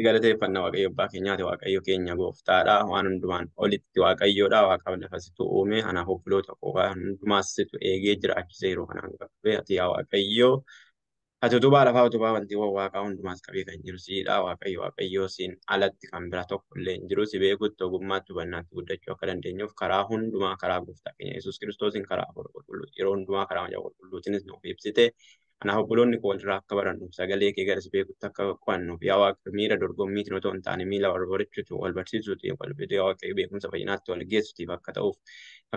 Galateeffannaa Waaqayyo abbaa keenyaati. Waaqayyo keenya gooftaadha. Waan hundumaan olitti Waaqayyoodha. Waaqaaf lafa situ uume. Anaaf obboloota koo waan hundumaas situ eegee jiraachisee yeroo kanaan qabe. Ati yaa Waaqayyo, ati utubaa lafaa, utubaa wantiiwwan waaqaa hundumaas qabee kan jiru siidha. Waaqayyo Waaqayyo siin alatti kan bira tokko illee hin jiru. Si beekutti, ogummaatti, hubannaatti guddachuu akka dandeenyuuf karaa hundumaa karaa gooftaa keenya Yesuus Kiristoosiin karaa hafuura qulqulluu yeroo hundumaa karaa macaafa qulqulluutiinis nuuf ibsite. Kanaaf obboloonni koo walirraa akka barannuuf sagalee kee gara si beekutti akka qo'annuuf yaa Waaqa miira dorgommiitiin otoo hin taane miila wal barachuutiin wal barsiisuutiin wal bituu yaa Waaqayyo beekumsa fayyinaatti wal geessuutiif akka ta'uuf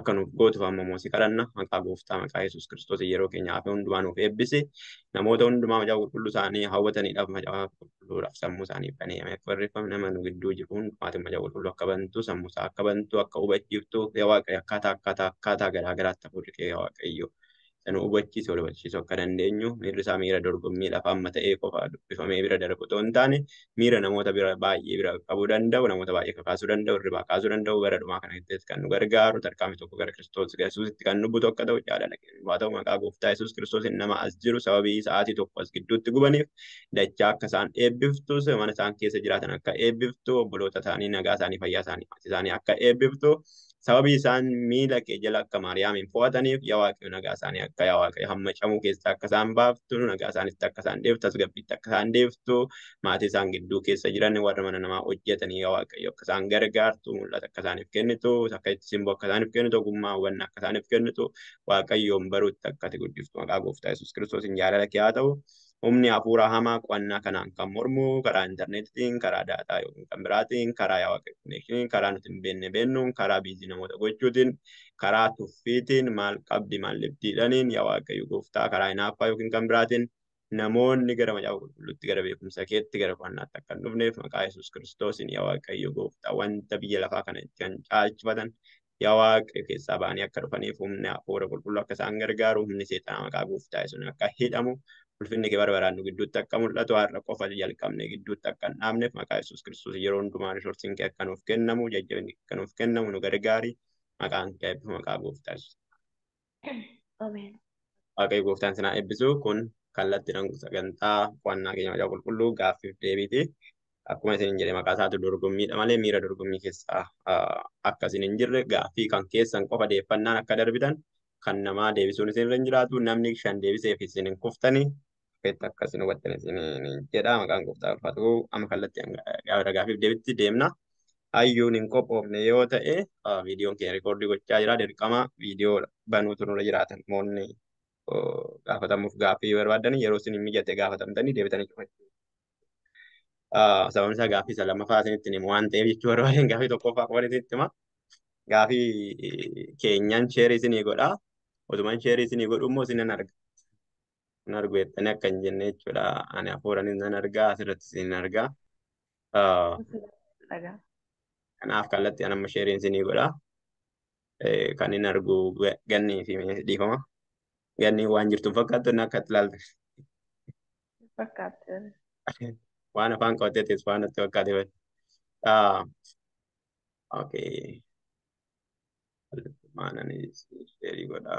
akka nuuf gootuuf amma immoo si kadhanna. Maqaa gooftaa maqaa Yesuus Kiristoos yeroo keenya hafe hundumaa nuuf eebbisi. Namoota hundumaa macaafa qulqulluu isaanii hawwataniidhaaf macaafa qulqulluudhaaf sammuu isaanii banee akka barreeffame nama nu gidduu jiru hundumaatiin macaafa qulqulluu akka bantu sammuu isaa akka bantu akka hubachiiftu yaa Waaqayyo akkaataa akkaataa akkaataa garaa garaatti hafuurri kee yaa Waaqayyo nu hubachiise wal hubachiisuu akka dandeenyu miirri isaa miira dorgommii lafa amma ta'ee qofa dubbifamee bira darbu otoo hin taane miira namoota bira baay'ee bira qabuu danda'u, namoota baay'ee kakaasuu danda'u, hirribaa kaasuu danda'u, bara dhumaa kana keessatti kan nu gargaaru tarkaanfii tokko gara Kiristoos Yesuusitti kan nu butu akka ta'u jaalala keenya haa ta'u. Maqaa gooftaa Yesuus Kiristoosiin nama as jiru sababii sa'aatii tokko as gidduutti gubaniif dachaa akka isaan eebbiftu, mana isaan keessa jiraatan akka eebbiftu, obboloota isaanii nagaa isaanii fayyaa isaanii maatii isaanii akka eebbiftu, sababii isaan miila kee jala akka Maariyaamiin fo'ataniif yaa Waaqayyo nagaa isaanii akka yaa Waaqayyo hamma camuu keessaa akka isaan baaftu, nagaa isaaniitti akka isaan deebiftu, tasgabbiitti akka isaan deebiftu, maatii isaan gidduu keessa jiran warra mana namaa hojjetanii yaa Waaqayyo akka isaan gargaartu, mul'ata akka isaaniif kennitu, akka itti simboo akka isaaniif kennitu, ogummaa hubannaa akka isaaniif kennitu, Waaqayyoon baruutti akka ati guddiftu maqaa gooftaa Yesuus Kiristoosiin jaalala kee haa ta'u. Humni hafuura hamaa qo'annaa kanaan kan mormu karaa intarneetiin, karaa daataa yookiin kan biraatiin, karaa yaa Waaqayyo koneekshiniin, karaa nuti hin beekne beennuun, karaa biizii namoota gochuutiin, karaa tuffiitiin, maal qabdi maal dhibdiidhaniin yaa Waaqayyo gooftaa karaa hinaaffaa yookiin kan biraatiin namoonni gara macaafa qulqulluutti, gara beekumsa keetti, gara qo'annaatti akka hin dhufneef maqaa Yesuus Kiristoosiin yaa Waaqayyo gooftaa wanta biyya lafaa kana itti kan caalchifatan yaa Waaqayyo keessaa ba'anii akka dhufaniif humni hafuura qulqulluu akka isaan gargaaru, humni seexanaa maqaa gooftaa Yesuusiin akka hidhamu, ulfinni kee bara baraan nu gidduutti akka mul'atu, har'a qofa jalqabne gidduutti akka hin dhaabneef maqaa Yesuus Kiristoos yeroo hundumaa riisorsiin kee akka nuuf kennamu, jajjabinni akka nuuf kennamu nu gargaari. Maqaan kee eebbifamu maqaa gooftaa Yesuus. Ameen. Waaqayyo gooftaan sinaa eebbisu. Kun kallattiidhaan sagantaa qo'annaa keenya macaafa qulqulluu gaaffiif deebiiti. Akkuma isin jedhe maqaa isaatu dorgommiidha malee miira dorgommii keessaa akka isin hin jirre gaaffii kan keessan qofa deeffannaan akka darbitan kan namaa deebisuun isin irra hin jiraatu. Namni shan deebiseef isin hin kuftani. Akka isin hubattan isin jedha. Maqaan gooftaa ulfaatu. Amma kallattii gara gaaffiif deebitti deemna. Hayyuun hin qophoofne yoo ta'e viidiyoon keenya rikoordii gochaa jira. Dirqama viidiyoo banuutu nurra jiraatan. Namoonni gaafatamuuf gaaffii barbaadan yeroo isin mijate gaafatamtanii deebitanii cufachuu. Sababni isaa gaaffii isa lammaffaa isinitti himu waan ta'eef jechuu barbaadeen gaaffii tokkoffaa qofa isinitti hima. Gaaffii keenyan sheerii isinii godha. Otuman sheerii isinii godhu immoo isinan arga. Nan argu jettanii akka hin jenne jechuudha. Ani hafuuranis nan argaa, asirratti isin argaa. Kanaaf kallattii an amma sheeriin isinii godha. Kan inni argu gannii fi dhiifama. Ganni waan jirtu fakkaattu inni akka itti ilaaltu. Fakkaatti. Waan afaan qabatee teessu waan natti fakkaate. Okay. Maanani sheerii godha.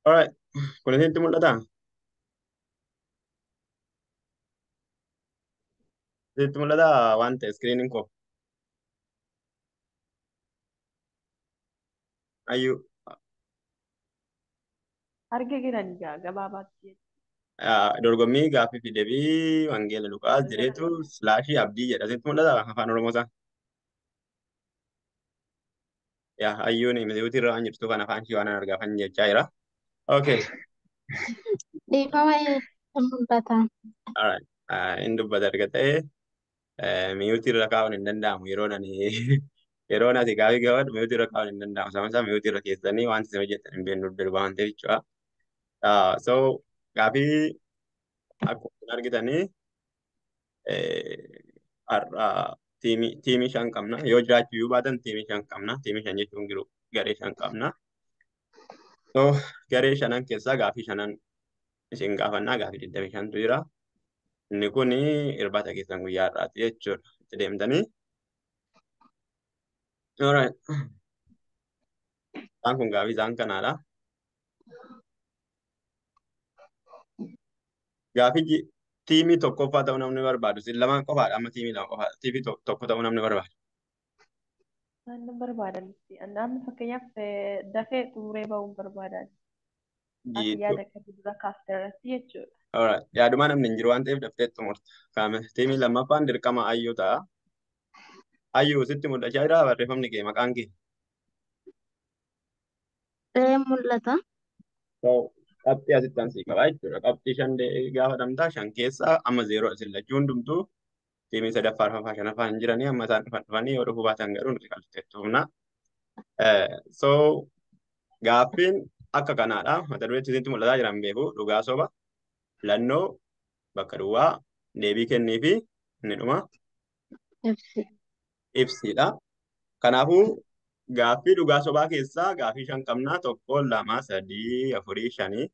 Alright. Kun isinitti mul'ataa? Isinitti mul'ataa waan ta'e iskiriiniin koo? Ayyuu. Arga jiran gabaabaatti. Dorgommii gaaffii fi deebii Wangeela Luqaas jedheetu slaashii abdii jedha. Isinitti mul'ataa afaan Oromoo isaa? Yaa hayyuun misiiwutii irra waan jirtu kan afaan ishii waan argaa kan jechaa jira. Okay. Dhiifama hin mul'ata. Alright. Inni dubbata erga ta'e miyuutii irra kaa'uun hin danda'amu yeroo ani yeroo ati gaaffii gaafadhu miyuutii irra kaa'uun hin danda'amu. Sababni isaa miyuutii irra keessanii wanti isin hojjettan hin beeknu darba waan ta'eef jechuudha. So Gaafii akkuma isin argitanii har'a tiimii 5 qabna. Yoo jiraachuu iyyuu baatan tiimii 5 qabna. Tiimii 5 jechuun jiru garee 5 qabna. So garee 5 keessaa gaafii 5 isin gaafannaa gaafii 25tu jira. Inni kun irbaata keessan guyyaa har'aati jechuudha. Itti deemtanii. Alright. Isaan kun gaafii isaan kanaadha. Gaafii tiimii tokkoffaa ta'uu namni barbaadu. Isin lamaan qofaadha amma tiimii lama qofaadha. Tiimii tokko ta'uu namni barbaadu. Waan barbaadan. Amma fakkeenyaaf dafee xumuree ba'uun barbaadan. Ati Jiitu. yaada kan dura kaafte irratti jechuudha. Alright. Yaadumaa namni hin jiru waan ta'eef daftee xumurta. Kaame tiimii lammaffaan dirqama Ayyuu ta'a. Ayyuu sitti mul'achaa jira barreeffamni kee maqaan kee. Ee mul'ata. So qabxii asitti ansii qaba jechuudha. Qabxii 5 gaafatamtaa 5 keessaa amma 0 isin lachuu hundumtuu tiimii sadaffaa arfaffaa shanaffaa hin jiranii amma isaan dhufan dhufanii yoo dhufuu baatan garuu nuti qal'ifteetti humna. So gaaffiin akka kanaadha. Mata dureetti isinitti mul'ataa jiran beeku dhugaa soba filannoo bakka duwwaa deebii kennii fi inni dhuma Ibsi. ibsiidha. Kanaafuu gaaffii dhugaa sobaa keessaa gaaffii 5 qabnaa 1 2 3 4 5.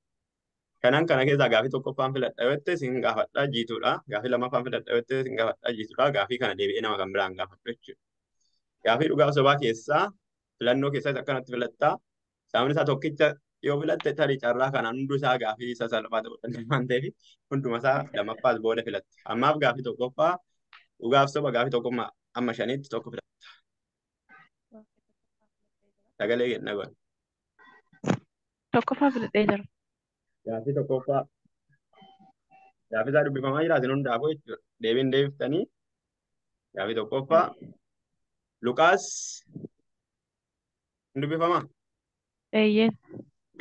Kanan kana keessaa gaaffii tokkoffaan filadha yoo jette sin gaafadha jiituudha. Gaaffii lammaffaan filadha yoo jette sin gaafadha jiituudha. Gaaffii kana deebi'ee nama kan biraan gaafadhu jechuudha. Gaaffii dhugaa sobaa keessaa filannoo keessas akkanatti filattaa. Sababni isaa tokkicha yoo filatte tarii carraa kanaan hundi isaa gaaffii isa salphaa ta'uu danda'a waan ta'eef hunduma isaa lammaffaas booda filatte. Ammaaf gaaffii tokkoffaa dhugaaf soba gaaffii tokkummaa amma 5tti tokko filatta. Sagalee kenna godha. Tokkoffaa filadhee jira. Gaaffii tokkoffaa gaaffii isaa dubbifamaa jira isin hundaafuu jechuudha. Deebiin deebiftanii gaaffii tokkoffaa Luqaas hin dubbifamaa? Eeyyeen.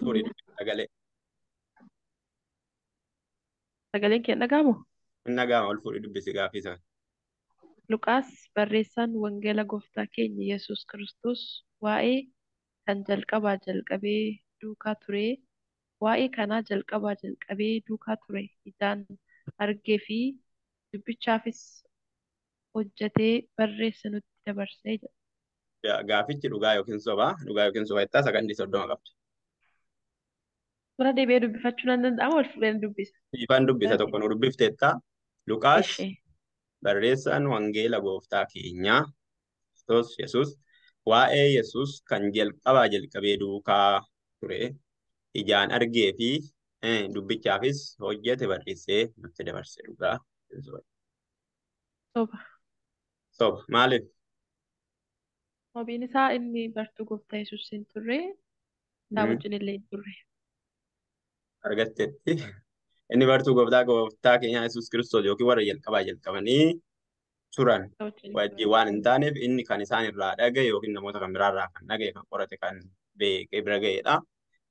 Fuudhii dubbisi sagalee. Sagaleen kee dhaga'amu? Hin dhaga'ama ol fuudhii dubbisi gaaffii isaa. Luqaas barreessaan Wangeela Gooftaa keenya Yesuus Kiristoos waa'ee kan jalqabaa jalqabee duukaa ture, waa'ee kanaa jalqabaa jalqabee duukaa ture ijaan argee fi dubbichaafis hojjetee barreesse nutti dabarsee jira. Gaafichi dhugaa yookiin sobaa dhugaa yookiin soba jettaa sakandii 30 qabdi. Dura deebi'ee dubbifachuu nan danda'ama ol fuudhee dubbisa. Ifaan dubbisa tokko nu dubbifteetta. Luqaas Ishee. barreessaan Wangeela Gooftaa keenyaa Kiristoos Yesuus waa'ee Yesuus kan jalqabaa jalqabee duukaa ture ijaan argee fi dubbichaafis hojjete barreessee nutti dabarse dhugaa. Soba. Soba maaliif? Sababiin isaa inni bartuu Gooftaa Yesuus hin turre, isaa wajjin illee hin turre. Argatteetti. Inni bartuu gooftaa keenyaa Yesuus Kiristoos yookiin warra jalqabaa jalqabanii turan wajjin waan hin taaneef inni kan isaan irraa dhagaye yookiin namoota kan biraa irraa kan dhagaye kan qorate kan beekee bira ga'edha.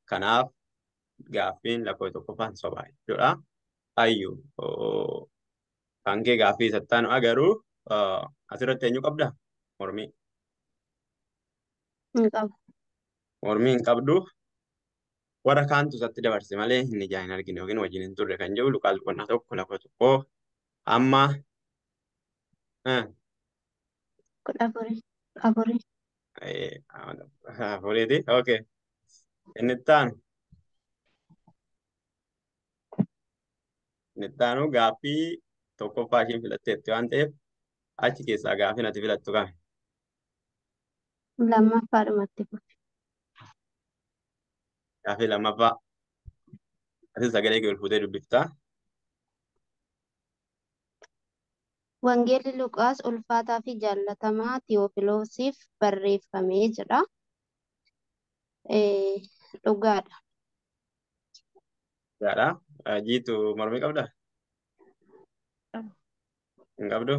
Kanaaf gaaffiin lakkoofsa tokkoffaan sobaa jechuudha. Ayyuu kan kee gaaffii sattaanu garuu asirratti eenyu qabda? Mormii. Hin qabu. Mormii hin qabdu. Warra kaantu isatti dabarse malee inni ijaan hin argine yookiin wajjin hin turre kan jedhu Luqaas boqonnaa 1 lakkoofsa 1 amma 14. 4. 4ti. Okay. Inni itti aanu gaaffii tokkoffaa ishiin filatteetti waan ta'eef achi keessaa gaaffiin ati filattu kami? Lammaffaadhumatti fufi. Gaaffii lammaffaa. Atis sagalee kee ol fuutee dubbiftaa. Wangeelli Luqaas ulfaataa fi jaallatamaa Tewofiloosiif barreeffamee jedha. Dhugaadha. Dhugaadha. Jiitu mormii qabdaa? Hin qabdu?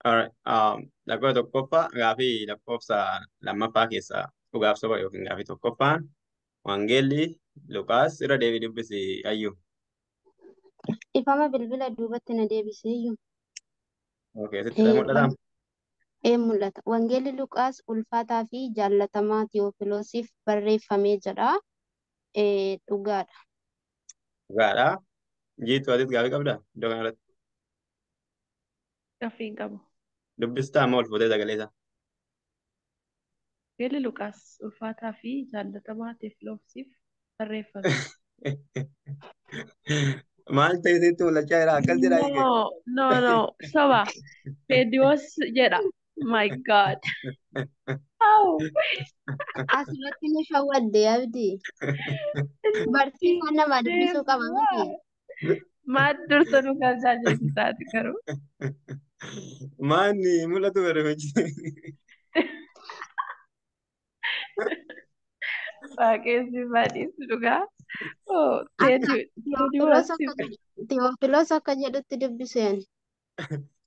Alright. Lakkoofsa tokkoffaa gaaffii lakkoofsa lammaffaa keessaa dhugaaf soba yookiin gaaffii tokkoffaan Wangeelli Luqaas irra deebii dubbisi ayyuu. Ifama bilbila duubatti na deebisee iyyuu. Okay, sitti mul'ataa? Ee mul'ata. Wangeelli Luqaas ulfaataa fi jaallatamaa Tewofiloosiif barreeffamee jedha. Dhugaadha. Dhugaadha. Jiitu atis gaaffii qabdaa iddoo kanarratti? Gaaffii hin qabu. Dubbistaa amma ol fuutee sagalee isaa? Wangeelli Luqaas ulfaataa fi jaallatamaa Teefiloosiif barreeffame. Maal ta'e sitti mul'achaa jira? Akkas jedhaa hiike. No, no, no. Soba. Teediyoos jedha. My God. How? Asirratti nu shawwadde abdii. Barsiisaan nama dubbisuu qaba miti. Maal dursa nu galchaa jirti taate garuu. Maanni mul'atu barreeffachi. Waaqessi badhiisu dhugaa. Oh, Akka Teediyoos. Tewofilos akka jedhutti dubbiseen.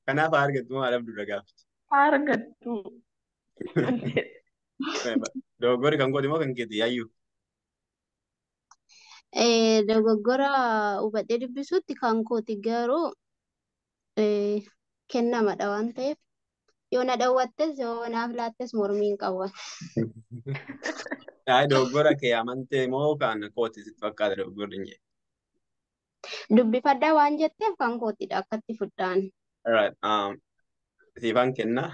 Kanaaf haa argattu moo haadha dura gaafte? Argattu. Dogoggorri kan kooti moo kan keeti yaayyuu? Dogoggora hubadhee dubbisutti kan kooti garuu kennamadha waan ta'eef yoo na dhawwattes yoo naaf laattes mormii hin qabu. Yaa dogoggora kee amantee moo kan kooti sitti fakkaata dogoggorri hin jedhe? Dubbifadhaa waan jetteef kan kootidha akkatti fudhaan. Alright, siifan kenna.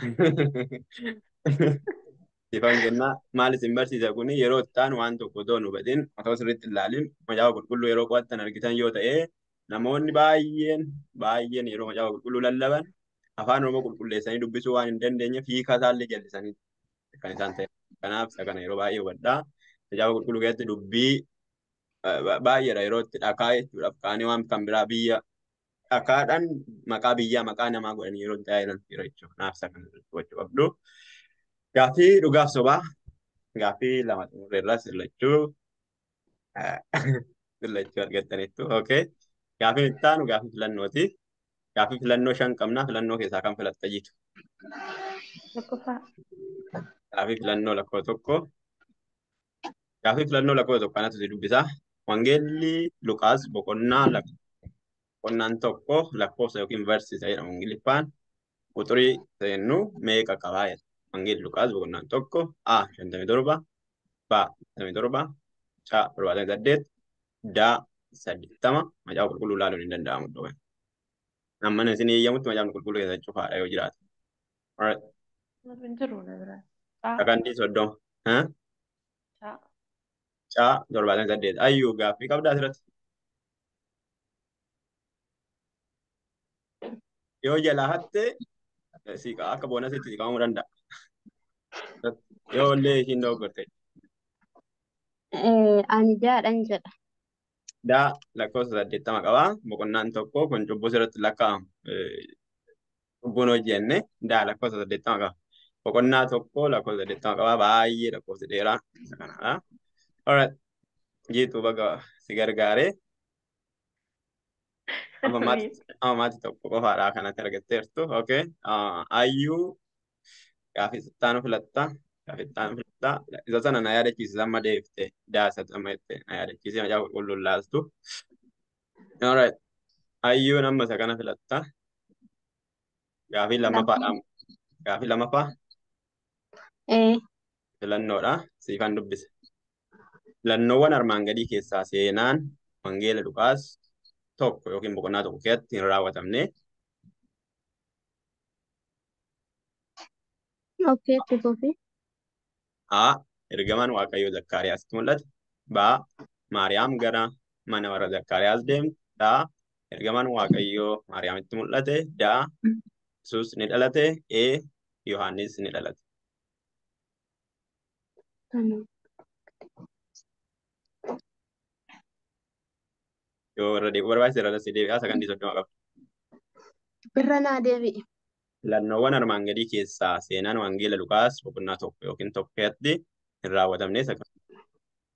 Siifan kenna. Maal isin barsiisa kuni yeroo itti aanu waan tokko otoo hin hubatin otoo sirriitti hin ilaalin macaafa qulqulluu yeroo qo'attan argitan yoo ta'e namoonni baay'een baay'een yeroo macaafa qulqulluu lallaban afaan Oromoo qulqulleessanii dubbisuu waan hin dandeenyeef hiikaa isaallee jallisanii kan isaan ta'e. Kanaaf isa kana yeroo baay'ee hubadhaa. Macaafa qulqulluu keessatti dubbii baay'eedha yeroo itti dhakaa jechuudhaaf kaanii waan kan biraa biyya dhakaadhaan maqaa biyyaa maqaa namaa godhanii yeroo itti tajaajilan jira jechuudha. Kanaaf isa kana hubachuu qabdu. Gaaffii dhugaaf sobaa gaaffii lama xumurreerra sirlachuu sirlachuu argattaniittu. Okay. Gaaffiin itti aanu gaaffii filannooti. Gaaffii filannoo 5 qabna. Filannoo keessaa kan filatta jitu? Tokkoffaa. Gaaffii filannoo lakkoo 1. Gaaffii filannoo lakkoo 1 kanatu si dubbisa. Wangeelli Luqaas boqonnaa boqonnaan 1 lakkoofsa yookiin versisa jedhamu Ingiliffaan quxurii seennu meeqa qabaa jedha. Wangeelli Luqaas boqonnaan 1 A 57 B 57 C 78 D 80 macaafa qulqulluu ilaaluun hin danda'amu iddoo kana. Amma isin eeyyamutti macaafni qulqulluu keessa cufaadha yoo jiraate. Alright. Hin jiru na bira. Caa. Sakandii 30. Caa. C 78. Ayyuu gaaffii qabdaa asirratti? Yoo jalaa hatte akka boonasitti si qabamuu danda'a. Yoo illee ishiin dogoggorte. Ani jaadhan jedha. Daa lakkoofsa 80 qabaa. Boqonnaan 1 kun cubbuu sirriitti lakkaa'amu. Cubbuun hojjenne daa lakkoofsa 80 qaba. Boqonnaa 1 lakkoofsa 80 qabaa. Baay'ee lakkoofsi dheeraa isa kanadha. Alright. Jiituu baga si gargaaree. Amma maatii tokko qofaadha kanatti argatteertu. Okay. Ayyuu gaaffii itti filatta. Gaaffii itti filatta. Isa sana na yaadachiisi amma deebifte. Daasa amma jette na yaadachiisi macaafa qulqulluun laaltu. Alright. Ayyuun amma isa kana filatta. Gaaffii lammaffaadha. Gaaffii lammaffaa filannoodha. Siifan dubbisa. Filannoowwan armaan gadii keessaa seenaan Wangeela Luqaas 1 yookiin boqonnaa 1 keessatti hin raawwatamne. Okay, itti fufi. A. Ergamaan Waaqayyoo Zakkaariyaasitti mul'ate. B. Maariyaam gara mana warra Zakkaariyaas deemte. D. Ergamaan Waaqayyoo Maariyaamitti mul'ate. D. Yesuus ni dhalate. E. Yohaannis ni dhalate. Yoo irra deebi'uu barbaachise irra si deebi'aa sakandii 30 qabda. Irra naa deebi'i. Filannoowwan armaan gadii keessaa seenaan Wangeela Luqaas boqonnaa 1 yookiin 1 keessatti hin raawwatamne isa kam?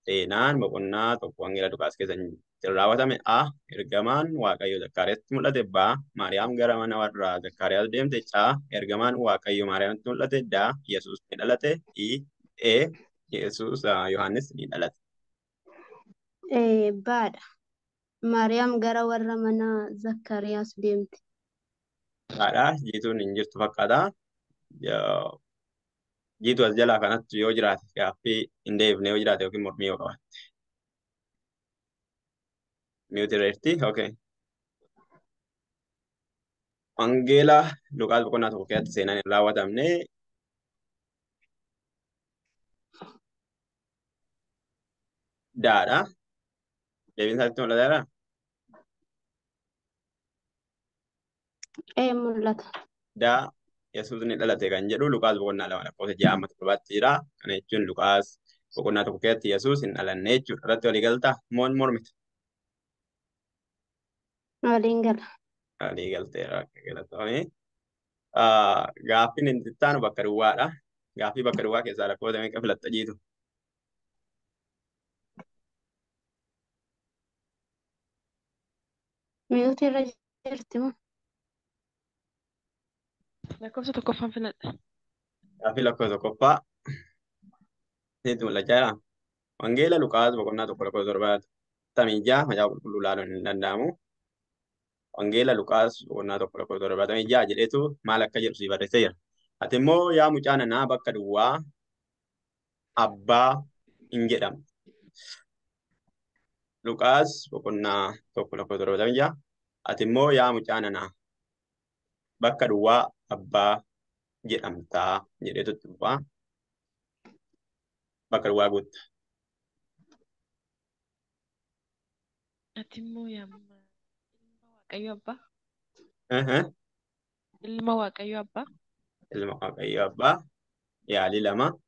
Seenaan boqonnaa 1 Wangeela Luqaas keessatti hin raawwatame A. Ergamaan Waaqayyoo Zakkaariyaasitti mul'ate. B. Maariyaam gara mana warra Zakkaariyaas deemte. C. Ergamaan Waaqayyoo Maariyaamitti mul'ate. D. Yesuus ni dhalate. E. Yesuus Yohaannis ni dhalate. Baadha. Maariyaam gara warra mana Zakkaariyaas deemte. Haadha jiituun hin jirtu fakkaata. Jiitu as jalaa kanatti yoo jiraate gaaffii hin deebifne yoo jiraate yookiin mormii yoo qabaatte. Mute irratti. Okay. Wangeela Luqaas boqonnaa 1 keessatti seenaan hin raawwatamne daadha. Deebiin isaatti mul'ataadha. Ee mul'ata. Daa Yesuus ni dhalate kan jedhu Luqaas boqonnaa 2 lakkoofsa 6 amma 7tti jira. Kana jechuun Luqaas boqonnaa 1 keessatti Yesuus hin dhalanne jechuudha. Irratti walii galtaa? Moon mormita? Waliin gala. Walii galteera akka galatoomi. Gaaffiin inni itti aanu bakka duwwaadha. Gaaffii bakka duwwaa keessaa lakkoofsa meeqa filatta jiitu? Mute irra jirti moo? Lakkoofsa tokkoffaan filadha. Gaaffii lakkoofsa tokkoffaa sitti mul'achaa jira. Wangeela Luqaas boqonnaa 1 lakkoofsa 76 macaafa qulqulluu ilaaluun hin danda'amu. Wangeela Luqaas boqonnaa 1 lakkoofsa 76 jedheetu maal akka jedhu sii barreessee jira. Ati immoo yaa mucaa nanaa bakka duwwaa abbaa hin jedhamtu. Luqaas boqonnaa 1 lakkoofsa 76 ati immoo yaa mucaa nanaa bakka duwwaa abbaa jedhamtaa jedheetu itti fufaa. Bakka duwwaa guutta. Ati immoo yaa ilma Waaqayyo Abbaa. Uh-huh. Ilma Waaqayyo Abbaa. Ilma Waaqayyo Abbaa yaalii 2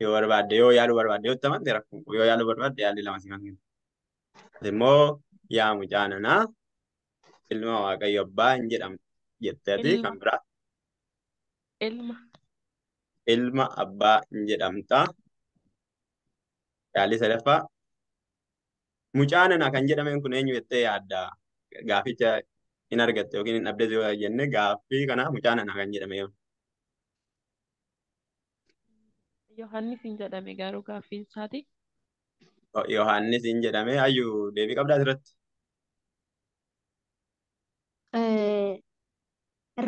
yoo barbaadde yoo yaaluu barbaadde yoo tamante rakkoon qabu yoo yaaluu barbaadde yaalii 2 si kan kennu. Ati immoo yaa mucaa nanaa ilma Waaqayyo Abbaa hin jedhamtu jettee ati Ilma. kan biraa Ilma. ilma abbaa hin jedhamta. Yaalii sadaffaa mucaa nanaa kan jedhameen kun eenyu jettee yaadda? Gaaficha hin argatte yookiin hin dhabdes yoo jenne gaaffii kana mucaa nanaa kan jedhame yoo. Yohaannis hin jedhame garuu gaaffiin isaati. Yohaannis hin jedhame hayyuu deebii qabdaa asirratti.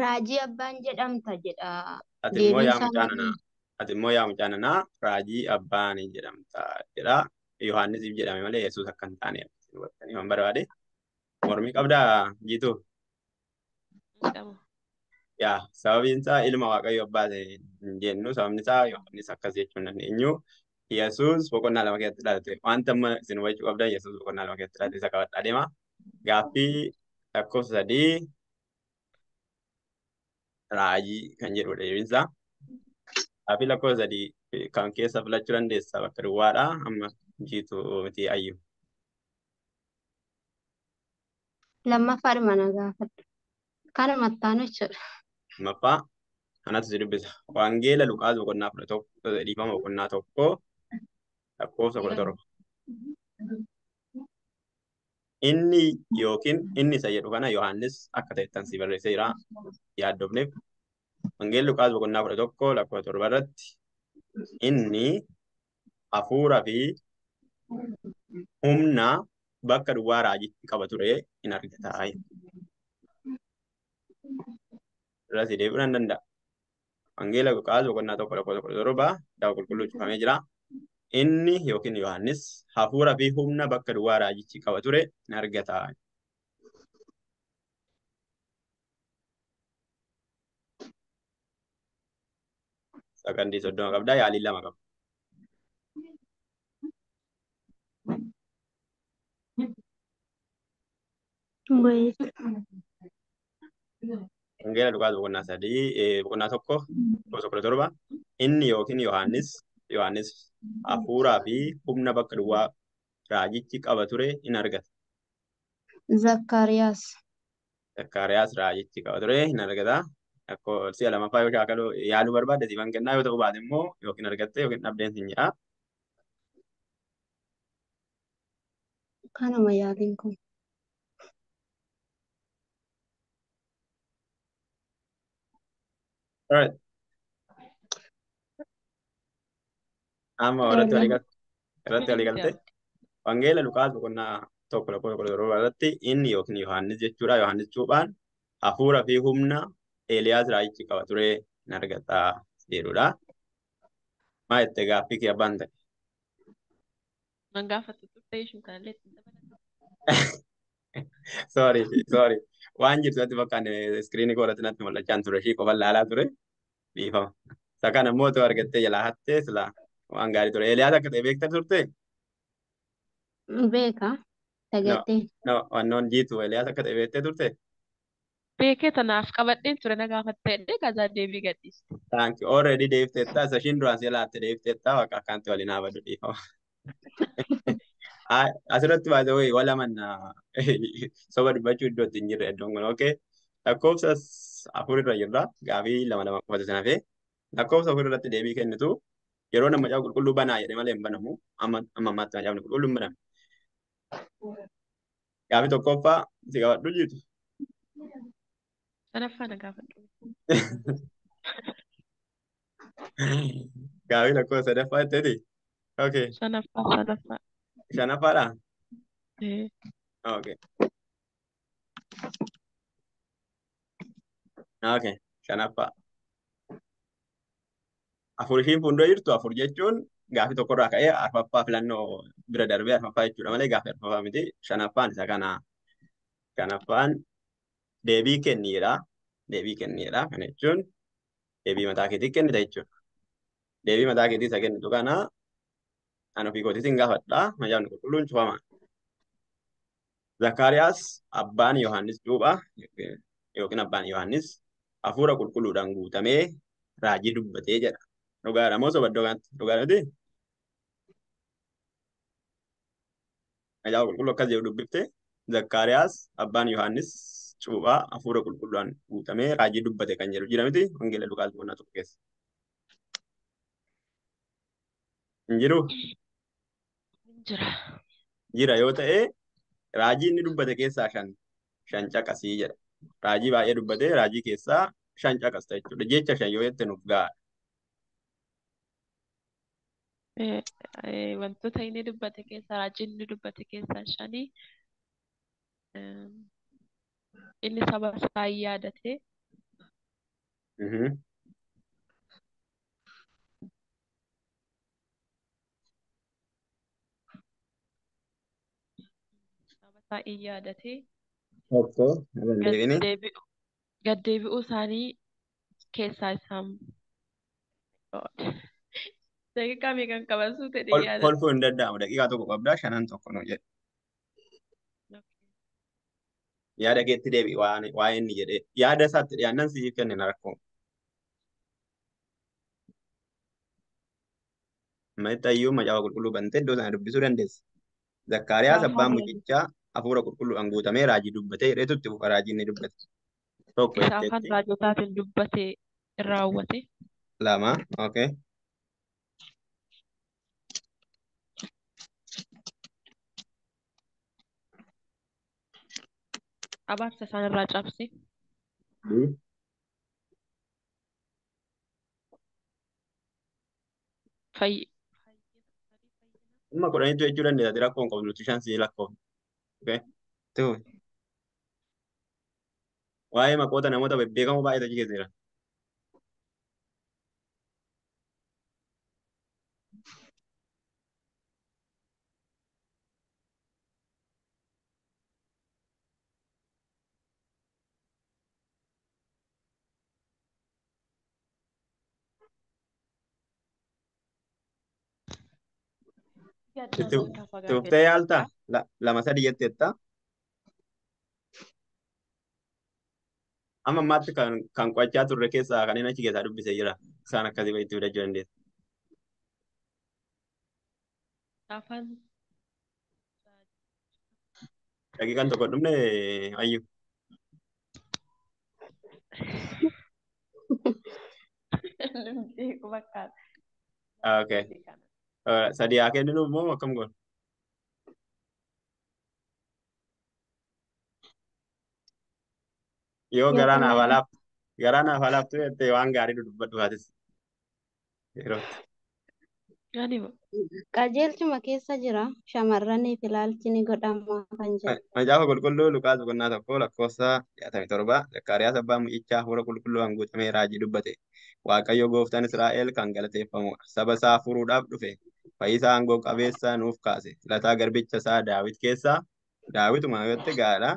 Raajii abbaan jedhamta jedha. Ati immoo Deebiin yaa isaa mucaa maali? nanaa ati immoo yaa mucaa nanaa raajii abbaan jedhamta jedha. Yohaannisiif jedhame malee Yesuus akka hin taane hubattanii waan barbaade. Mormii qabdaa jiituu? Hin qabu. Yaa sababiin isaa ilma Waaqayyo abbaa ta'e hin jennu sababni isaa Yohaannis akkas jechuu hin dandeenyu. Yesuus boqonnaa 2 keessatti dhalate. Wanta amma isin hubachuu qabdan Yesuus boqonnaa 2 keessatti dhalate isa qabadhaa deema. Gaaffii lakkoofsa 3 raajii kan jedhudha deebiin isaa. Gaaffii lakkoofsa 3 kan keessa filachuu dandeessa bakka duwwaadha. Amma jiituu miti ayyu. Lammaffaadhuma na gaafadhu. Kanuma itti aanu jechuudha. Lammaffaa anatu si dubbisa. Wangeela Luqaas boqonnaa 11 dhiifama boqonnaa 1 lakkoofsa 17. Inni yookiin inni isa jedhu kana Yohaannis akka ta'ettan si barreessee jira yaaddofneef. Wangeelli Luqaas boqonnaa 11 lakkoofsa 7 irratti inni hafuura fi humna bakka duwwaa raajitti qaba ture in argata. Irra si deebi'uu nan danda'a. Wangeela Luqaas boqonnaa 1 lakkoofsa 17 kitaaba qulqulluu cufamee jira. Inni yookiin Yohaannis hafuura fi humna bakka duwwaa raajichi qaba ture in argata. Sakandii 30 qabdaa yaalii 2 qabda. Wayii. Wangeela Luqaas boqonnaa 3 boqonnaa 1 lakkoofsa 17 inni yookiin Yohaannis hafuuraa fi humna bakka duwwaa raajichi qaba ture in argata. Zakkaariyaas. Zakkaariyaas raajichi qaba ture in argata. Si'a lamaffaa yoo shaakaluu yaaluu barbaadde siifan kennaa yoo ta'u baate immoo yookiin argatte yookiin dhabdeen sin jedha. Kanuma yaaliin kun. Alright. Amma irratti walii galte. Irratti walii galte. Wangeela Luqaas boqonnaa 1 lakkoofsa 17 irratti inni yookiin Yohaannis jechuudha. Yohaannis cuuphaan hafuura fi humna Eeliyaas raajichi qaba ture in argata jedhudha. Maa itti gaaffii kee abbaan ta'e? Nan gaafatu turte ishiin kanallee ittiin dabalatu. Sorry, sorry. Waan jirtu natti fakkaanne iskiriinii koo irratti natti mul'achaa ture. Ishii qofa laalaa ture. Dhiifama. Isa kana immoo otoo argattee jalaa hattee silaa waan gaarii ture. Eeliyaas akka ta'e beekta turte? Beeka. No, Dagatteen. no, wannoon jiitu Eeliyaas akka ta'e beektee turte? Beekee tanaaf qabadheen ture na gaafattee kazaa deebii gadhiiste. Thank you. Already deebiteetta. Isa ishiin duraan si laatte deebiteetta. Waaqa akkanatti waliin haa badu dhiifama. Asirratti by the way wal amanna soba dubbachuu iddoo itti hin jirre iddoon kun okay. Lakkoofsa 4 irra jirra. Gaafii lama lama qofatu sana hafe. Lakkoofsa 4 irratti deebii kennitu yeroo nama macaafa qulqulluu banaa jedhe malee hin banamu. Amma amma ammaatti macaafni qulqulluu hin banamu. Gaafii tokkoffaa si qabadhu jirtu. Sanaffaa na gaafadhu. Gaafii lakkoofsa sadaffaa jetteeti. Okay. Shanaffaa shanaffaa. Shanaffaadha. Ee. Okay. Okay. Shanaffaa. 4 ishiin fuuldura jirtu 4 jechuun gaafii tokkorraa ka'ee arfaffaa filannoo bira darbee arfaffaa jechuudha malee gaafii arfaffaa miti. Shanaffaan isa kana. Shanaffaan deebii kenniidha. Deebii kenniidha. Kana jechuun deebii mataa keetii kennita jechuudha. Deebii mataa keetii isa kennitu kana ani ofii kootiitiin gaafadha. Macaafni qulqulluun cufama. Zakkaariyaas abbaan Yohaannis Cuuphaa yookiin abbaan Yohaannis hafuura qulqulluudhaan guutamee raajii dubbatee jedha. Dhugaadha moo soba iddoo kanatti? Dhugaadha miti? Macaafa qulqulluu akkas jedhu dubbifte. Zakkaariyaas abbaan Yohaannis Cuuphaa hafuura qulqulluudhaan guutamee raajii dubbate kan jedhu jira miti? Wangeela Luqaas boqonnaa 1 keessa. Hin jiruu? Jira. Jira yoo ta'e raajii inni dubbate keessaa 5 caqasii jedha. Raajii baay'ee dubbate raajii keessaa 5 caqasta jechuudha. Jecha 5 yoo jette nuuf ga'a. Wantoota inni dubbate keessaa raajii inni dubbate keessaa 5 inni saba isaa yaadate. Saba isaa in yaadate. 1 deebini. Gad deebi'uu isaanii keessaa isaan daqiiqaa meeqan qaban suute yaada. Kolfuu hin danda'amu. Daqiiqaa 1 qabdaa 5 1 nu jedhe. Yaada keetti deebi'i waa inni jedhee yaada isaatti dhiyaannan siif kennina rakkoo. Amma iyyuu macaafa qulqulluu bantee iddoo sana dubbisuu dandeessa. Zakkaariyaas abbaan mucichaa hafuura qulqulluudhaan guutamee raajii dubbatee jedheetu itti fufa raajii inni dubbate. 1 Isa afaan jetteetti. raajotaatiin dubbate raawwate. 2 okay. Abaarsa isaan irraa cabse. Fayyi. Amma 10tti jechuu dandeessa. Rakkoo hin qabnu nuti 5 sii lakkoofna. Okay. Itti fufi. Waa'ee maqoota namoota bebbeekamoo baay'eetu achi keessa jira. Yaadnaa Itti harkaa fagaatee fuftee yaaltaa? 2 3 jetteetta. Amma ammaatti kan qo'achaa turre keessaa kan inni achi keessaa dubbisee jira. Isaan akkasii itti fidachuu dandeessa. Afaan Daqiiqaan 1 dhumne ayyu. Beeku fakkaata. Okay. 3 haa kenninu immoo akkam goona? Yoo Yoo garaa naaf kenname alaaf garaa naaf alaaftu jettee waan gaarii dubbadhu haatis yerootti. Anima. Qajeelchuma keessa jira. Shamarraniif ilaalchi ni godhama kan jedhu. Macaafa qulqulluu Luqaas boqonnaa 1 lakkoofsa 67 Zakkaariyaas abbaan mucichaa hafuura qulqulluudhaan guutamee raajii dubbate. Waaqayyo gooftaan Israa'el kan galateeffamudha. Saba isaa furuudhaaf dhufe. Fayyisaa aangoo qabeessa nuuf kaase. Lataa garbicha isaa Daawit keessaa Daawituma irratti gaadha.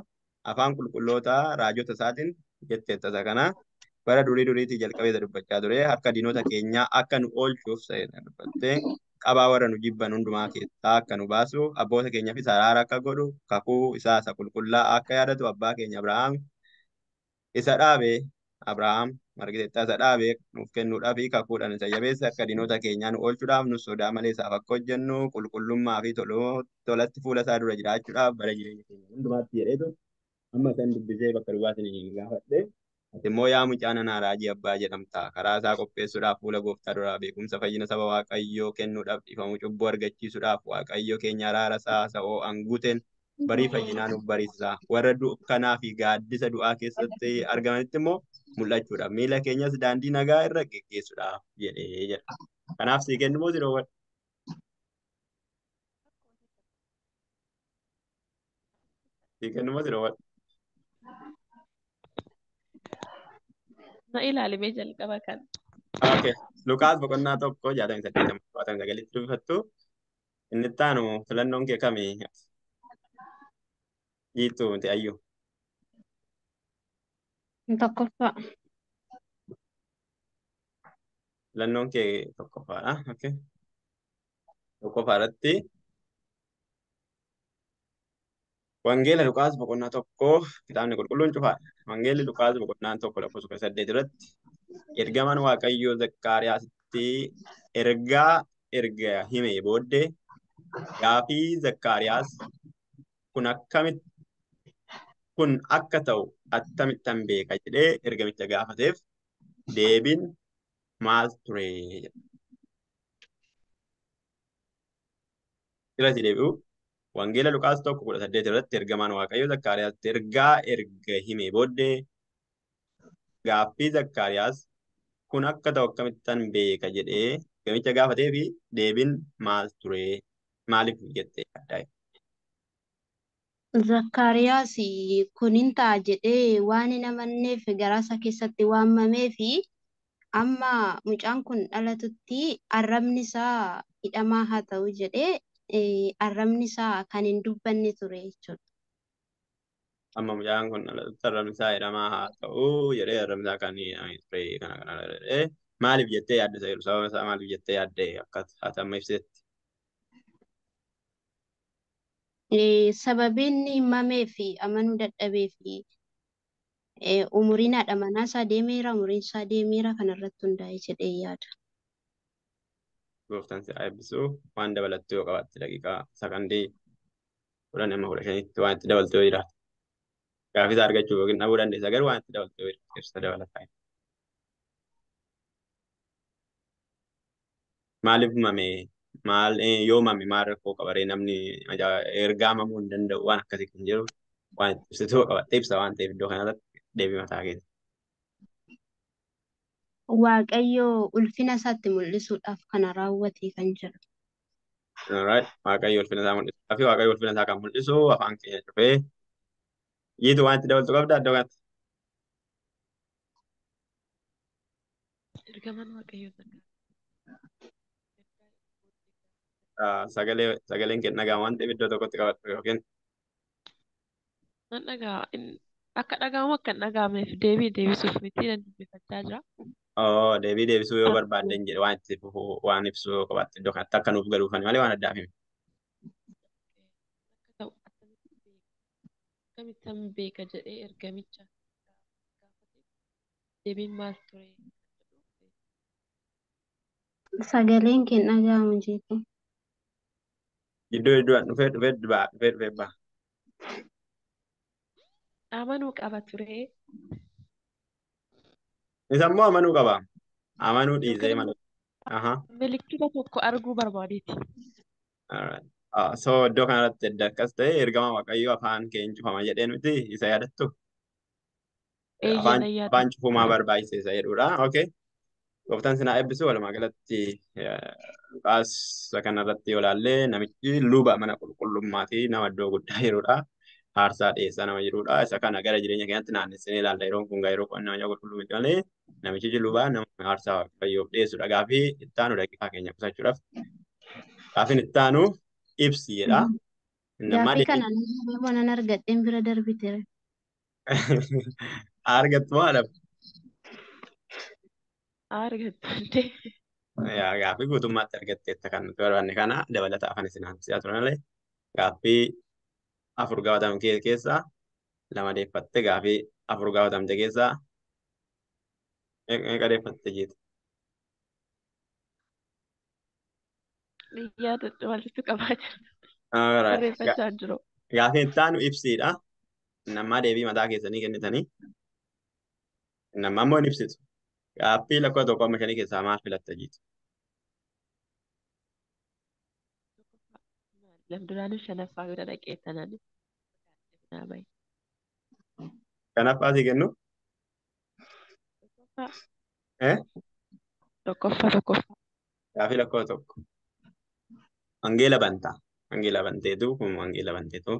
Afaan qulqullootaa raajota isaatiin jetteetta isa kana. Bara durii duriitii jalqabee isa dubbachaa ture. Harka diinota keenyaa akka nu oolchuuf dubbattee qabaa warra nu jibban hundumaa keessaa akka nu baasu abboota keenyaafis araara akka godhu kakuu isaa isa qulqullaa'aa akka yaadatu abbaa keenya Abrahaam isa dhaabe Abrahaam margiteettaa isa dhaabe nuuf kennuudhaaf fi kakuudhaan isa jabeesse akka diinota keenyaa nu oolchuudhaaf nu sodaa malee isaaf akka hojjennu qulqullummaa fi tolatti fuula isaa dura jiraachuudhaaf bara jireenya keenya hundumaatti jedheetu amma san dubbisee bakka duwwaatiin gaafadhe. Ati immoo yaa mucaa nanaa raajii abbaa jedhamta. Karaa isaa qopheessuudhaaf fuula gooftaa duraa beekumsa fayyina saba Waaqayyoo kennuudhaaf dhiifamuu cubbuu argachiisuudhaaf Waaqayyo keenya araara isaa isa ho'aan guuteen barii fayyinaa nuuf bariisisa. Warra dukkanaa fi gaaddisa du'aa keessatti argamanitti immoo mul'achuudhaaf miila keenyas daandii nagaa irra geggeessuudhaaf jedhee jedha. Kanaaf sii kennu moo si dhoowwadha? Sii kennu moo si dhoowwadha? Na ilaalimee jalqaba kan. Okay. Luqaas boqonnaa 1 68 79 dubbifattu. Inni itti aanu filannoon kee kami? Jiituu miti ayyuu. Tokkoffaa. Filannoon kee tokkoffaadha. Okay. Tokkoffaa irratti Wangeela Luqaas boqonnaa 1 kitaabni qulqulluun cufaadha. Wangeelli Luqaas boqonnaa 1 lakkoofsa 18 irratti ergamaan Waaqayyoo Zakkaariyaasitti ergaa erga himee booddee gaafii Zakkaariyaas kun akkamitti kun akka ta'u akkamittan beeka jedhee ergamicha gaafateef deebiin maal ture jedha. Irratti deebi'u Wangeela Luqaas 1:18 irratti ergamaan Waaqayyoo Zakkaariyaasitti ergaa erga himee booddee gaaffii Zakkaariyaas kun akka ta'u akkamittan beeka jedhee ergamicha gaafatee fi deebiin maal ture maaliif jettee yaaddaa? Zakkaariyaas kun hin ta'a jedhee waan hin amanneef garaa isaa keessatti waamamee fi amma mucaan kun dhalatutti arrabni isaa hidhamaa haa ta'u jedhee arrabni isaa kan hin dubbanne ture jechuudha. Amma mucaan kun dhalatutti arrabni isaa hidhamaa haa ta'u jedhee arrabni isaa kan hidhamee ture kana kana jedhee maaliif jettee yaadde isa jedhu sababa isaa maaliif jettee yaadde akka ati amma ibsitetti? Sababiin inni himamee fi amanuu dadhabee fi umuriin haadha manaa isaa deemeera umuriin isaa deemeera kanarratti hundaa'e jedhee yaada. Gooftaan si haa eebbisu waan dabalattu yoo qabaatte daqiiqaa sakandii 10 amma 15tti waan itti dabaltu yoo jiraate. Gaaffii isaa argachuu yookiin dhabuu dandeessa garuu waan itti dabaltu yoo jiraate ibsa dabalataa. Maaliif mame maal yoo mame maal rakkoo qabaree namni ergaa mamuu hin danda'u waan akkasii kan jiru waan itti ibsitu yoo qabaatte ibsa waan ta'eef iddoo kanarratti deebii mataa keessa. Waaqayyo ulfina isaatti mul'isuudhaaf kana raawwate kan jedhu. Alright. Waaqayyo ulfina isaa mul'isuudhaaf fi Waaqayyo ulfina isaa kan mul'isu afaan keenya cufee jiitu waan itti dabaltu qabda iddoo kanatti. Ergamaan Waaqayyoo Zakkaariyaas Sagaleen kee dhagaa waan ta'eef iddoo tokkotti qabadhu yookiin Nan dhagaa akka dhaga'amu akka hin dhaga'amneef deebii deebisuuf miti nan dubbifachaa jira. Oo deebii deebisuu yoo barbaadden jedhe waan itti fufuu waan ibsuu yoo qabaatte iddoo kanatti akka nuuf galuufani malee waan addaaf himi. Akka ta'u akkamittan beeka jedhee ergamicha gaafate deebiin maal ture kan jedhu Sagaleen kee hin dhaga'amu jeetu. Gidduu gidduudhaan dhufee dhufee ba'a dhufee dhufee ba'a. Amanuu qaba ture Isa immoo amanuu qaba. Amanuu yookiin dhiisee immoo malee. Aha. milikkita tokko arguu barbaadeeti. Alright. So iddoo kanarratti edda akkas ta'e ergama Waaqayyoo afaan keenya cufama jedhee nuti isa yaadattu. Eeyyee Afaan nan yaada. afaan cufumaa barbaachise isa jedhudha. Okay. Gooftaan sinaa eebbisu walumaa galatti Luqaas isa kanarratti yoo ilaalle namichi luba mana qulqullummaa fi nama iddoo guddaa jirudha. Aarsaa dhiyeessaa nama jirudha. Isa kana gara jireenya keenyatti naannessinee ilaalla. Yeroon kun yeroo qo'annaa macaafa qulqulluu miti malee namichi lubaa nama aarsaa Waaqayyoof dhiyeessudha. Gaaffii itti aanu daqiiqaa keenya qusachuudhaaf. Gaaffiin itti aanu ibsi jedha. Nammaa Gaaffii deebii kana nama nan argadheen bira darbite. Argattu moo haadha? Argattee. Yaa, gaaffii guutummaatti argatteetta kan nuti barbaanne kana dabalata afaan isin haasofsiisaa turan malee gaaffii afur gaafatamte keessaa lama deeffatte, gaaffii afur gaafatamte keessaa meeqa deeffatte jeeti? Yaadadhu walitti qabaa jira. Alright. Barreeffachaa jiru. Gaaffii itti aanu ibsiidha. Nammaa deebii mataa keessanii kennitanii nammaa immoo hin ibsitu. Gaaffii lakkoofsa tokko amma shanii keessaa maal filatta jeeti? Duraanuu shanaffaa bira dhaqee tanan naa bahe. Shanaffaa sii kennu? Tokkoffaa. Eh? Tokkoffaa tokkoffaa. Gaaffii lakkoofsa tokko. Wangeela bantaa. Wangeela banteetu kun wangeela banteetu.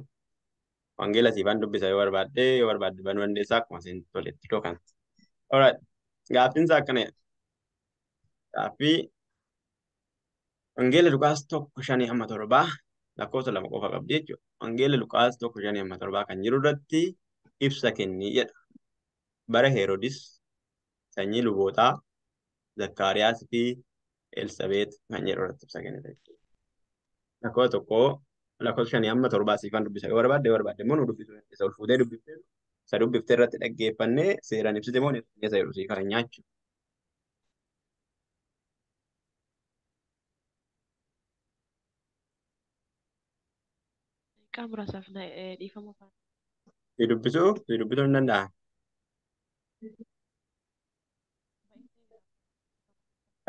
Wangeela siifan dubbisa yoo barbaadde, yoo barbaadde banuu dandeessaa akkuma isin toletti iddoo kanatti. Alright. Gaaffiin isaa akkana jedha. Gaaffii Wangeela Luqaas 1:5-7 lakkoofsa lama qofa qabdi jechuudha. Wangeela Luqaas 1:5-7 kan jiru irratti ibsa kennii jedha. Bara Heroodis sanyii lubootaa Zakkaariyaas fi Elsaabeet kan jedhu irratti ibsa kennite jechuudha. Lakkoofsa tokko lakkoofsa shanii amma torbaa siifan dubbisa yoo barbaadde, yoo barbaadde immoo nu dubbisuu dandeessa. Ol fuutee dubbiftee isa dubbiftee irratti dhaggeeffannee seeraan ibsite moo isa jedhu sii kan nyaachuu. Daqiiqaa muraasaaf na dhiifama afaan. Si dubbisuu hin danda'a.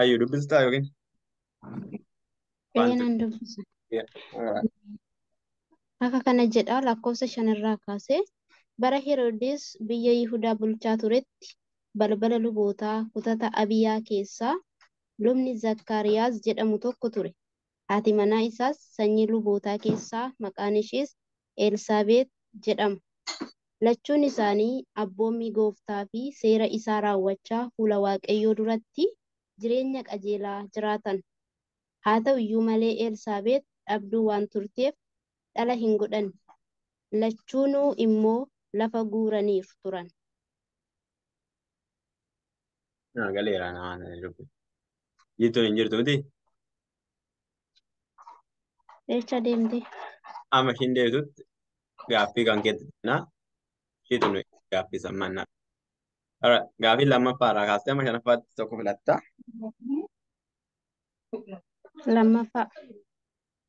Ayyuu dubbistaa yookiin Ee afaan nan dubbisa. Alright. Akka kana jedha lakkoofsa shanirraa kaasee bara Heroodis biyya Yihudaa bulchaa turetti balbala lubootaa kutata Abiyaa keessaa lubni Zakkaariyaas jedhamu tokko ture. Haati manaa isaas sanyii lubootaa keessaa maqaan ishees Elsaabeet jedhama. Lachuun isaanii abboommii gooftaa fi seera isaa raawwachaa fuula Waaqayyoo duratti jireenya qajeelaa jiraatan. Haa ta'u iyyuu malee Elsaabeet dhabduu waan turteef dhala hin godhanne. Lachuunuu immoo lafa guuraniiru turan. Naa galeera naa dubbi. Jituun hin jirtu miti. Echa deemte? Amma ishiin deebitutti gaaffii kan keetti naa ishiitu nu gaaffii sammannaa. Alright. Gaaffii lammaffaarraa kaastee amma shanaffaatti tokko filatta. Lammaffaa.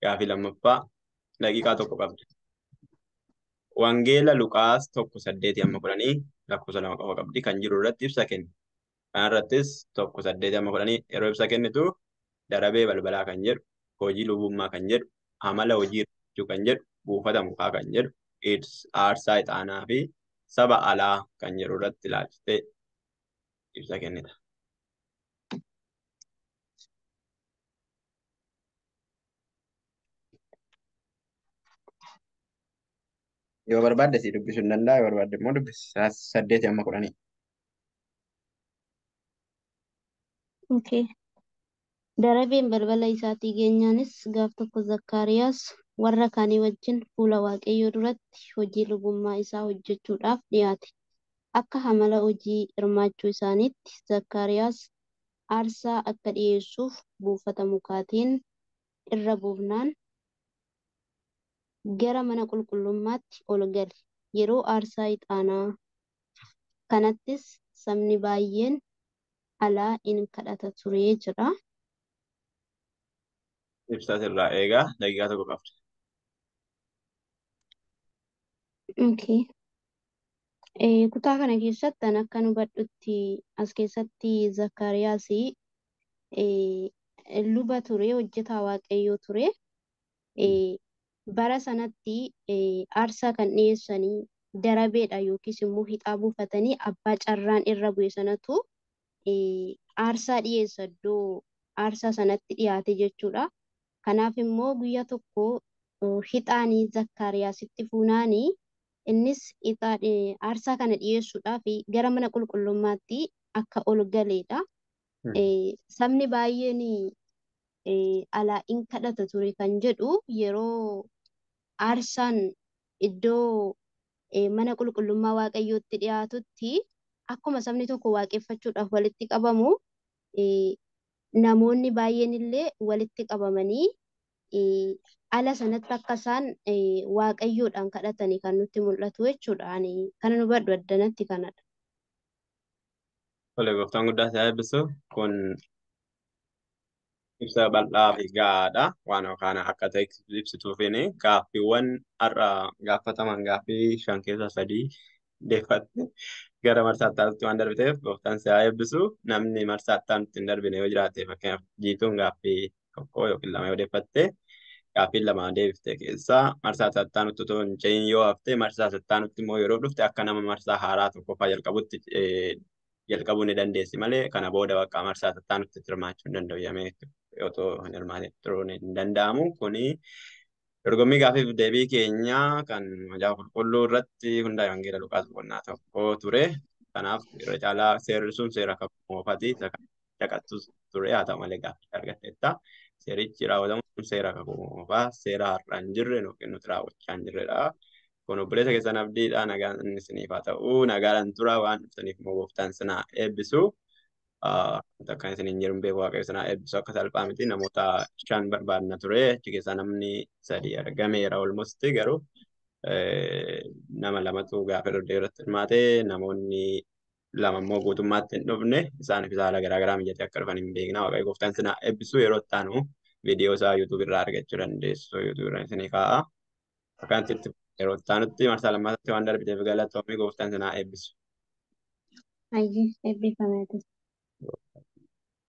Gaaffii lammaffaa daqiiqaa tokko qabdi. Wangeela Luqaas 1:8-10 lakkoofsa lama qofa qabdi kan jiru irratti ibsa kenni. Kanarrattis 1:8-10 yeroo ibsa kennitu darabee balbalaa kan jedhu, hojii lubummaa kan jedhu, amala hojii hojjechuu kan jedhu, buufata mukaa kan jedhu, aarsaa ixaanaa fi saba alaa kan jedhu irratti ilaalchitee ibsa kennita. Yoo barbaadde si dubbisuu hin danda'a, yoo barbaadde immoo dubbisi. 8-10. Okay. Darabeen balbala isaatii geenyaanis gaaf tokko Zakkaariyaas warra kaanii wajjin fuula Waaqayyoo duratti hojii lubummaa isaa hojjechuudhaaf dhiyaate. Akka amala hojii hirmaachuu isaaniitti Zakkaariyaas aarsaa akka dhiyeessuuf buufata mukaatiin irra buufnaan gara mana qulqullummaatti ol gale. Yeroo aarsaa ixaanaa kanattis sabni baay'een alaa in kadhata ture jedha. Ibsa sirraa eegaa daqiiqaa tokko qabdi. Okay. Kutaa kana keessatti an akka hubadhutti as keessatti Zakkaariyaas luba ture, hojjetaa Waaqayyoo ture. Bara sanatti aarsaa kan dhiyeessanii darabeedha yookiis immoo hixaa buufatanii abbaa carraan irra bu'e sanatu aarsaa dhiyeessa iddoo aarsaa sanatti dhiyaate jechuudha. Kanaaf immoo guyyaa tokko hixaanii Zakkaariyaasitti fuunaanii innis aarsaa kana dhiyeessuudhaaf gara mana qulqullummaatti akka ol galeedha. Sabni baay'een alaa in kadhata ture kan jedhu yeroo aarsaan iddoo mana qulqullummaa Waaqayyootti dhiyaatutti akkuma sabni tokko waaqeffachuudhaaf walitti qabamu namoonni baay'een illee walitti qabamanii ala sanatti akka isaan Waaqayyoodhaan kadhatanii kan nutti mul'atu jechuudha. Ani kana nu badhu addanatti kanadha. Tole gooftaan guddaa si haa eebbisu. Kun ibsa bal'aa fi gahaadha. Waan kana akka ta'e ibsituufiin gaaffiiwwan har'a gaafataman gaaffii 5 keessaa 3 deeffatte gara marsaa itti waan darbiteef gooftaan si haa eebbisu. Namni marsaa itti hin darbine yoo jiraate fakkeenyaaf jiituun gaaffii 1 yookiin 2 yoo deeffatte gaaffii 2 deebifte keessaa marsaa itti otoo hin cehin yoo hafte marsaa itti immoo yeroo dhufte akka nama marsaa haaraa tokkoffaa jalqabutti jalqabuu ni dandeessi malee kana booda bakka marsaa itti hirmaachuu hin danda'u jedhamee otoo hin hirmaatin turuun hin danda'amu. Kuni dorgommii gaaffiif deebii keenyaa kan Macaafa Qulqulluu irratti hundaa'e Wangeela Luqaas boqonnaa 1 ture. Kanaaf irra caalaa seerri sun seera kakuu moofaati. Isa kan caqattus ture haa ta'u malee gaaffii argatteetta. Seerichi raawwatamu seera kakuu moofaa seera har'a hin jirre yookiin nuti raawwachaa hin jirredha. Kun obboleessa keessan abdiidha. Nagaan inni isiniif haa ta'u. Nagaadhaan tura waan dhuftaniif immoo gooftaan isin haa eebbisu. Akka isin hin jiru beeku Waaqayyo isin haa eebbisu. Akka salphaa miti namoota 5 barbaadna ture. Achi keessaa namni 3 argameera almost garuu nama 2tu gaafa irratti hirmaate namoonni 2 immoo guutummaatti hin dhufne isaaniif haala garaagaraa mijatee akka dhufan hin beekna. Waaqayyo gooftaan isin haa eebbisu. Yeroo itti aanu viidiyoo isaa YouTube irraa argachuu dandeessu. YouTube irra isinii kaa'a. Akkanatti yeroo itti aanutti marsaa lammataatti waan darbiteef galatoomii gooftaan isin haa eebbisu. Ayyee eebbifame atis.